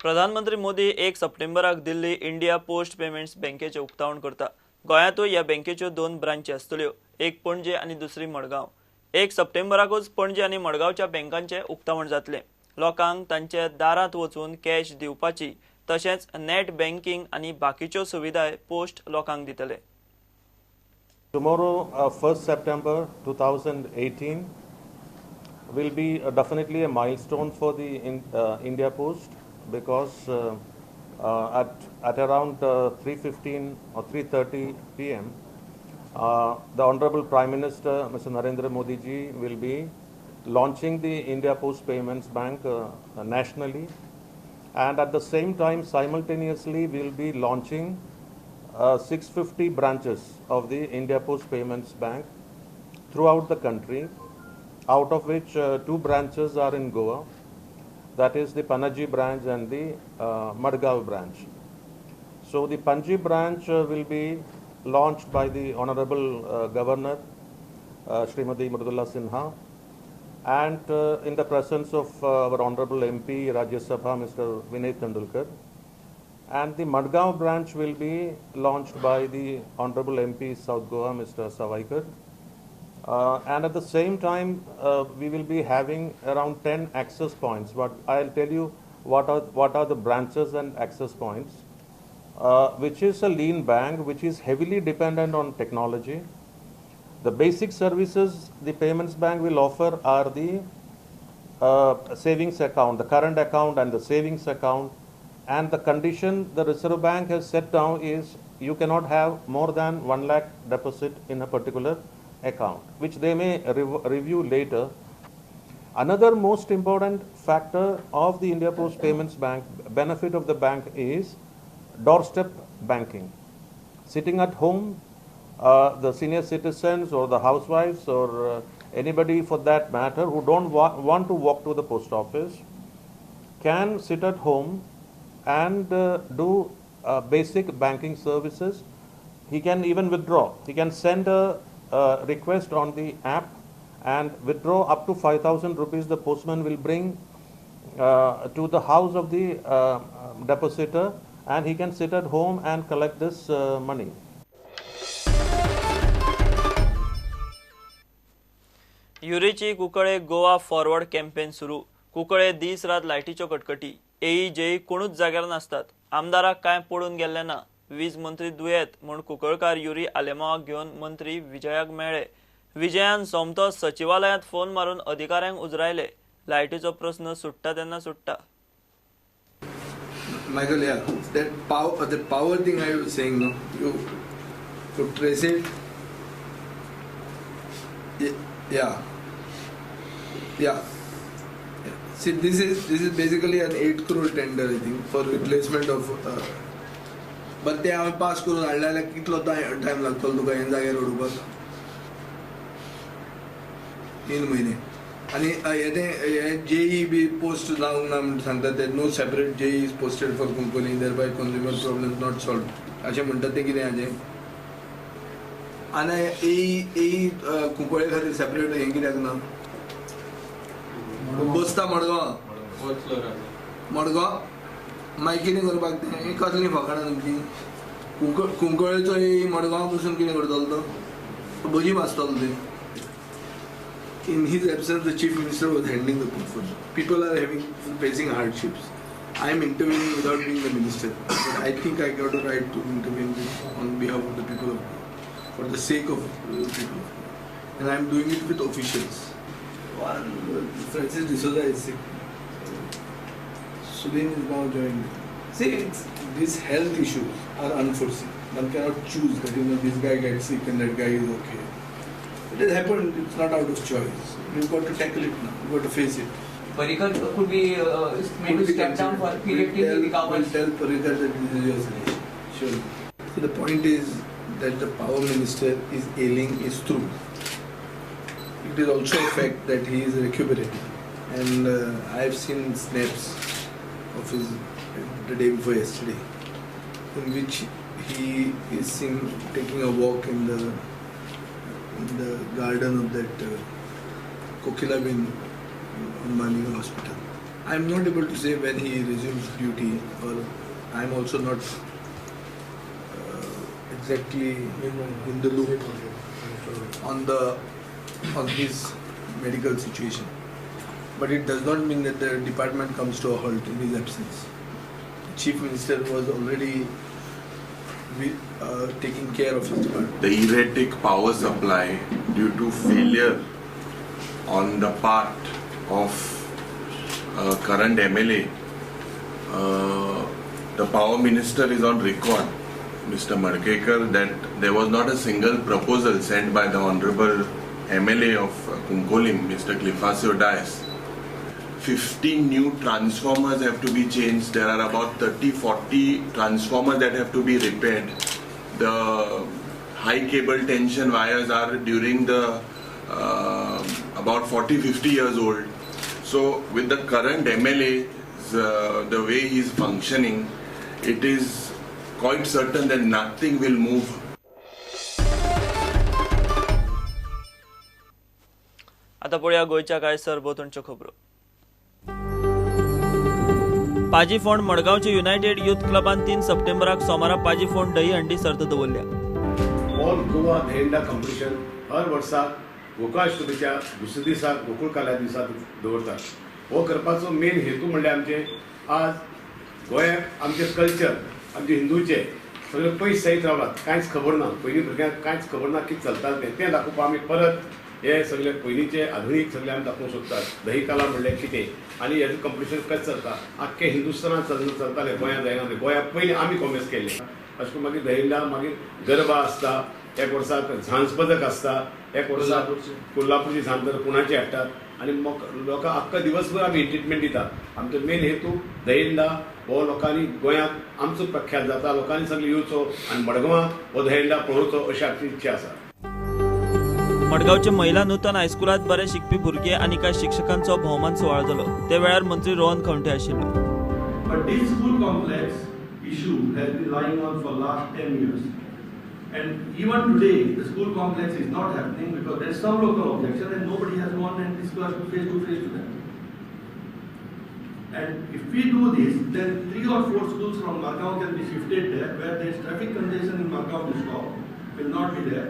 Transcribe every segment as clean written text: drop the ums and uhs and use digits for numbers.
प्रधानमंत्री मोदी 1 सप्टेंबराक दिल्ली India post payments बँकेचें उक्तावण करता. गोंयांतूय ह्या बँकेच्यो 2 ब्रांची आसतल्यो, एक पणजे आनी दुसरी मडगांव. 1 सप्टेंबराकूच पणजे आनी मडगांवच्या बँकांचें उक्तावण जातलें. लोकांक तांच्या दारांत वचून कॅश दिवपाची तशेंच नॅट बँकिंग आनी बाकीच्यो सुविधाय पोस्ट लोकांक दितले. Tomorrow, 1st September 2018 will be definitely a milestone for the India Post, because at around 3:15 or 3:30 p.m. The Honorable Prime Minister Mr. Narendra Modi ji will be launching the India Post Payments Bank nationally, and at the same time simultaneously we will be launching 650 branches of the India Post Payments Bank throughout the country, out of which 2 branches are in Goa, that is the Panaji branch and the Madgaon branch. So the Panaji branch will be launched by the Honorable Governor Srimati Mridula Sinha, and in the presence of our Honorable MP Rajya Sabha Mr. Vinay Tendulkar. And the Madgaon branch will be launched by the Honorable MP South Goa Mr. Savaikar. And at the same time, we will be having around 10 access points. But I'll tell you what are the branches and access points, which is a lean bank, which is heavily dependent on technology. The basic services the payments bank will offer are the savings account, the current account and the savings account. And the condition the Reserve Bank has set down is you cannot have more than 1 lakh deposit in a particular account, which they may review later. Another most important factor of the India Post Payments Bank, benefit of the bank, is doorstep banking. Sitting at home, the senior citizens or the housewives or anybody for that matter who don't want to walk to the post office can sit at home and do basic banking services. He can even withdraw. He can send a request on the app and withdraw up to 5,000 rupees. The postman will bring to the house of the depositor, and he can sit at home and collect this money. युरीची Cuncolim Goa forward campaign सुरू. कुंकळे दीस रात लायटीच्यो कटकटी, एई JEE कोणूच जाग्यार नासतात. आमदाराक कांय पडून गेल्लें ना. वीज मंत्री दुयेंत म्हूण कुंकळकार युरी आलेमावाक घेवन मंत्री विजयाक मेळ्ळे. विजयान सोमतो सचिवालयांत फोन मारून अधिकाऱ्यांक उजरायले. लायटीचो प्रस्न सुट्टा तेन्ना सुट्टा. Michael, yeah, that power, the power thing I was saying, no, you could trace it. Yeah, yeah. See, this is basically an 8 crore tender, I think, for replacement of. But ते हांवें pass करून हाडले जाल्यार कितलो time लागतलो तुका हें जाग्यार उडोवपाक? 3 म्हयने. आनी हें तें हें जेई बी पोस्ट जावंक ना म्हण सांगता ते, no separate JE is posted for Cuncolim, thereby consumer problem not solve अशें म्हणटा तें कितें हाजें? आनी एई कुंकळे खातीर सेपरेट हें कित्याक ना? बसता मडगांव, मडगांव मागीर कितें करपाक तें? हें कसलीं फकाणां तुमचीं? कुंकळेचो एई मडगांव बसून कितें करतलो तो? भजी भाजतलो ते. In his absence, the Chief Minister was handling the portfolio. People are facing hardships. I am intervening without being the minister. But I think I got a right to intervene on behalf of the people of Goa, for the sake of the people of Goa. And I am doing it with officials. One, Francis D'Souza is sick. Sudin is now joined. See, these health issues are unforeseen. One cannot choose that, you know, this guy gets sick and that guy is okay. It has happened, it's not out of choice. We've got to tackle it now, we've got to face it. Parrikar could be made to step down for a period till he recovers. We'll tell Parrikar that this is your solution. Sure. So the point is that the power minister is ailing is true. It is also a fact that he is recuperating. And I have seen snaps of his the day before yesterday, in which he is seen taking a walk in the garden of that Kokilaben Ambani Hospital. I am not able to say when he resumes duty, or I am also not exactly in the loop on his medical situation. But it does not mean that the department comes to a halt in his absence. The Chief Minister was already taking care of his department. The erratic power supply due to failure on the part of current MLA, the power minister is on record, Mr. Madkekar, that there was not a single proposal sent by the Honorable MLA of Cuncolim, Mr. Clifasio Dias. 15 new transformers have to be changed. There are about 30-40 transformers that have to be repaired. The high cable tension wires are during the about 40-50 years old. So with the current MLA, the way he is functioning, it is quite certain that nothing will move. आता पळोवया गोंयच्या कांय सरभोंवतणच्यो खबरो. पाजीफोंड मडगांवचे United youth क्लबान 3 सप्टेंबराक सोमारा पाजीफोंड दही हंडी सर्त दवरल्या. All Goa Dahihanda competition हर वर्साक गोकुळाष्टमीच्या दुसऱ्या दिसा गोकुळ काल्या दिसा दवरतात. हो करपाचो मेन हेतू म्हणल्यार आमचे आज गोंयांत आमचें कल्चर आमचे हिंदूचे सगळे पयस जायत रावलात, कांयच खबर ना. पयलीं भुरग्यांक कांयच खबर ना कितें चलता तें, तें दाखोवपाक आमी परत हे सगळे पयलींचे आधुनीक सगळे आमी दाखोवंक सोदतात. दही काला म्हणल्यार कितें आनी हेजें कॉम्पिटिशन कशें चलता, आख्खे हिंदुस्थानांत चलतालें, गोंयांत जायना. गोंयांत पयलीं आमी कॉमेर्स केल्लें. अशें करून मागीर दहीहंडा, मागीर गरबा आसता, एक वर्साक झांज पदक आसता, एक वर्साक कोल्हापूरची झांज पुण्याची हाडटात आनी लोकांक आख्खा दिवसभर आमी एंटरटेनमेंट दितात. आमचो मेन हेतू दहीहंडा हो लोकांनी गोंयांत आमचो प्रख्यात जाता, लोकांनी सगळें येवचो आनी मडगांवां हो दहीहंडा पळोवचो अशी आमची इच्छा आसा. मडगांवचे महिला नूतन हायस्कुलांत बरे शिकपी भुरगे आनी कांय शिक्षकांचो भोवमान सुवाळो जालो. ते वेळार मंत्री रोहन खंवटे आशिल्लो. But this school complex issue has been lying on for last 10 years. And even today, the school complex is not happening because there is some local objection and nobody has gone and discussed face to face to them. And if we do this, then 3 or 4 schools from Margao can be shifted there, where there is traffic congestion in Margao to stop, will not be there.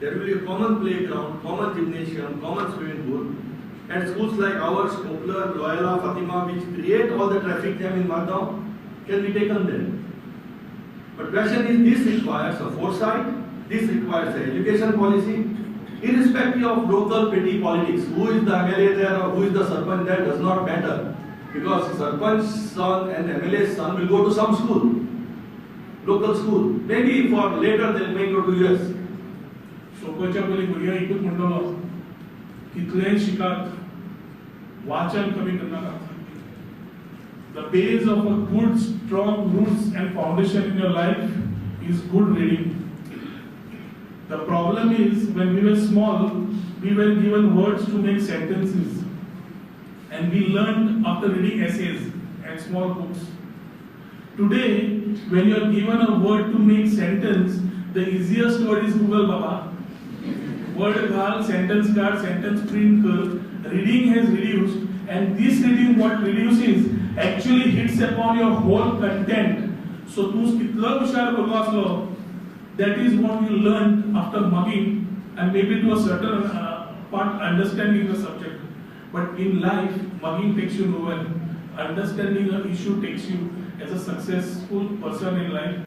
There will be a common playground, common gymnasium, common swimming pool, and schools like ours, Poplar, Loyola, Fatima, which create all the traffic jam in Margao, can be taken there. But question is, this requires a foresight, this requires an education policy, irrespective of local petty politics. Who is the MLA there or who is the sarpanch there does not matter, because sarpanch's son and MLA's son will go to some school, local school. Maybe for later they may go to US. सोपोच्या पयलीं भुरग्यांक एकूच म्हणटलो, कितलेंय शिकात, वाचन कमी करनाकात. The base of a good, strong roots and foundation in your life is good reading. The problem is, when we were small, we were given words to make sentences, and we learned after reading essays and small books. Today, when you are given a word to make sentence, the easiest word is Google Baba. Word ghal, sentence card, sentence print kar. Reading has reduced, and this reading what reduces actually hits upon your whole content. So tu kitlo hushar भुरगो आसलो, that is what you learned after mugging and maybe to a certain part understanding the subject. But in life, mugging takes you nowhere. Understanding an issue takes you as a successful person in life.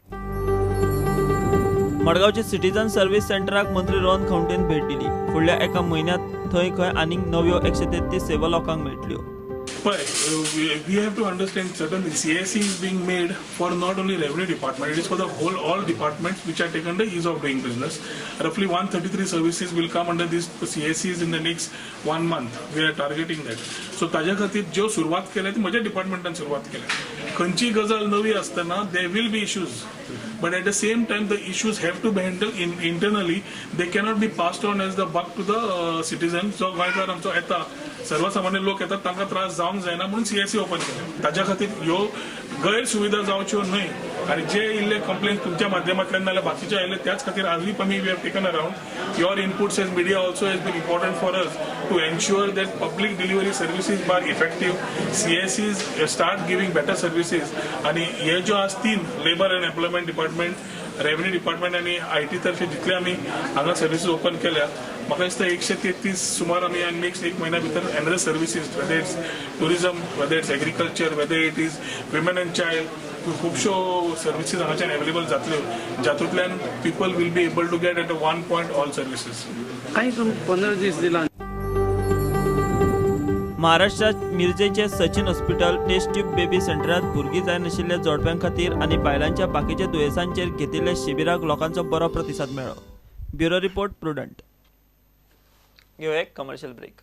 मडगांवचे citizen service सेंटराक मंत्री रोहन खंवटेन भेट दिली. फुडल्या एका म्हयन्यांत थंय खंय आनीक नव्यो 133 सेवा लोकांक मेळटल्यो. But we have to understand certainly CSC is being made for not only revenue department, it is for the whole all departments which are taken under ease of doing business. Roughly 133 services will come under these CSCs in the next 1 month. We are targeting that. So ताज्या खातीर ज्यो सुरवात केल्या ती म्हज्या डिपार्टमेंटान सुरवात केल्या. खंयची गजाल नवी आसतना there will be issues. But at the same time, the issues have to be handled internally. They cannot be passed on as the buck to the citizen. So गोंयकार आमचो येता, सर्वसामान्य लोक येतात, तांकां त्रास जावंक जायना म्हणून CSC open केलें. ताज्या खातीर ह्यो गैरसुविधा जावच्यो न्हय, आनी जे इल्ले कंप्लेन तुमच्या माध्यमांतल्यान नाल्यार बाकीचे आयले, त्याच खातीर आजूय आमी we have taken around. Your inputs as media also has been important for us to ensure that public delivery services are effective, CSCs start giving better services. आनी हे ज्यो आज तीन labour and employment department, revenue department आनी IT तर्फे जितले आमी हांगा सर्विसीस ओपन केल्या, म्हाका दिसता 133 सुमार आमी नेक्स्ट एक म्हयन्या भितर another services, whether it's tourism, whether it's agriculture, whether it is women and child, खुबश्यो सर्विसीस हांगाच्यान अवेलेबल जातल्यो, जातूंतल्यान people will be able to get at a one point all services. कांय 15 दीस दिला. महाराष्ट्रात मिरजेचे Sachin hospital test tube baby सेंटरात भुरगीं जाय नाशिल्ल्या जोडप्यां खातीर आनी बायलांच्या बाकीच्या दुयेंसांचेर घेतिल्ल्या शिबिराक लोकांचो बरो प्रतिसाद मेळ्ळो. Bureau report, Prudent. घेवया एक कमर्शियल ब्रेक.